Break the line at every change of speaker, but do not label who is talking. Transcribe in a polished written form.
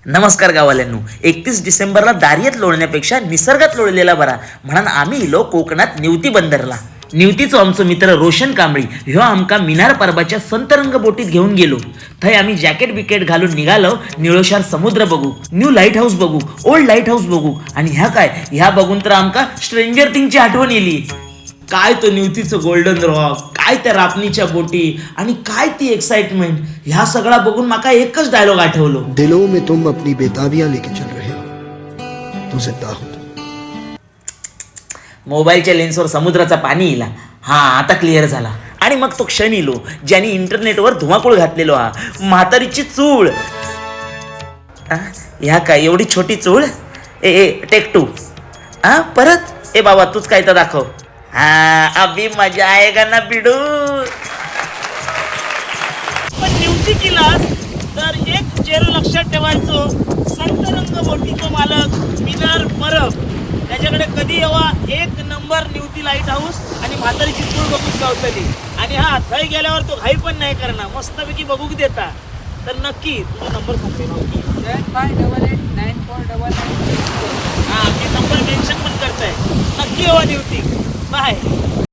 नमस्कार गावाल्यांनो, 31 डिसेंबरला दारियत लोळण्यापेक्षा निसर्गात लोळलेला बरा म्हणून आम्ही इलो कोकणात निवती बंदरला. निवतीचो आमचो मित्र रोशन कांबळी ह्यो आमका मिनार परबाच्या संतरंग बोटीत घेऊन गेलो. थंय आम्ही जॅकेट बिकेट घालून निघालो निळोशार समुद्र बघू, न्यू लाईट हाऊस बघू, ओल्ड लाईट हाऊस बघू. आणि ह्या काय, ह्या बघून तर आमका स्ट्रेंजर थिंगची आठवण येली. काय तो निवतीचं गोल्डन रॉक, काय त्या रापणीच्या बोटी आणि काय ती एक्साइटमेंट! ह्या सगळा बघून माका एकच डायलॉग आठवलो.
दिलों में तुम अपनी बेताबियां लेके चल रहे हो तो जिंदा हो तुम.
मोबाईलच्या लेन्सवर समुद्राचा पाणी इला. हा, आता क्लिअर झाला. आणि मग तो क्षण इलो ज्याने इंटरनेटवर धुमाकूळ घातलेलो, हा म्हातारीची चूळ. आ, ह्या काय एवढी छोटी चूळ? ए ए, टेक टू. हा, परत. ए बाबा, तूच काय तर दाखव. हा, अभी मजा आएगा ना बिडू. पण निवती केलास तर एक चेहरा लक्षात ठेवायचो, संतरंग बोटीचो मालक मिनार परब. त्याच्याकडे कधी यावा, एक नंबर निवती लाईट हाऊस आणि म्हातारीची चूळ बघून गावतली. आणि हा, थंय गेल्यावर तो घाई पण नाही करणार, मस्तपैकी बघूक देता. तर नक्की तुझा नंबर सांगते.
758894